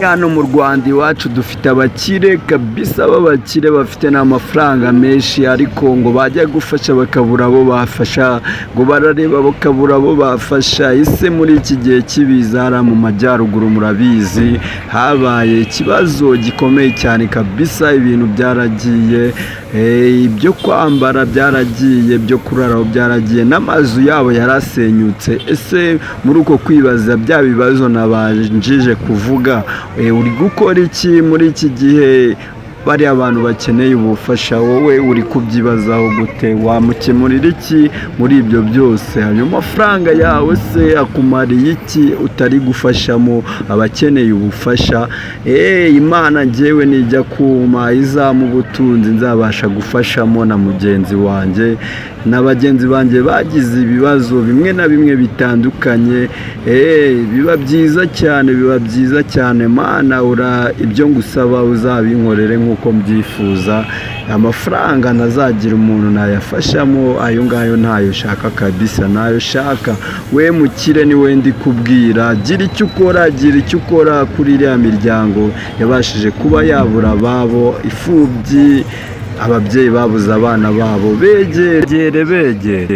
Hano mu Rwanda iwacu dufite abakire kabisa, b'abakire bafite n'amafaranga menshi, ariko ngo bajya gufasha bakabura abo bafasha, ngo barareba bakabura abo bafasha. Ese muri iki gihe cy'ibiza hariya mu majyaruguru murabizi habaye ikibazo gikomeye cyane kabisa, ibintu byaragiye, ibyo kwambara byaragiye, ibyo kuraraho byaragiye, n'amazu yabo yarasenyutse. Ese muri uko kwibaza bya bibazo nabanjije kuvuga, uri gukora iki muri iki gihe bariya abantu bakeneye ubufasha? Wowe uri kubyibazaho gute? Wamukemurira iki muri ibyo byose? Ayo mafaranga yawe se akumariye iki utari gufashamo abakeneye ubufasha? Imana njyewe nijya kuma izampa ubutunzi nzabasha gufashamo na mugenzi wanjye na bagenzi banjye bagize ibibazo bimwe na bimwe bitandukanye. Biba byiza cyane, biba byiza cyane. Mana ura ibyo ngusaba uzabinkorere nk'uko mbyifuza. Amafaranga ntazagira umuntu nayafashamo, ayo ngayo ntayo ushaka kabisa, ntayo ushaka. We mukire ni we ndi kubwira, gira icyo ukora, gira icyo ukora kuri iriya miryango yabashije kuba yabura ababo, imfubyi, ababyeyi babuze abana babo. Begere, begere.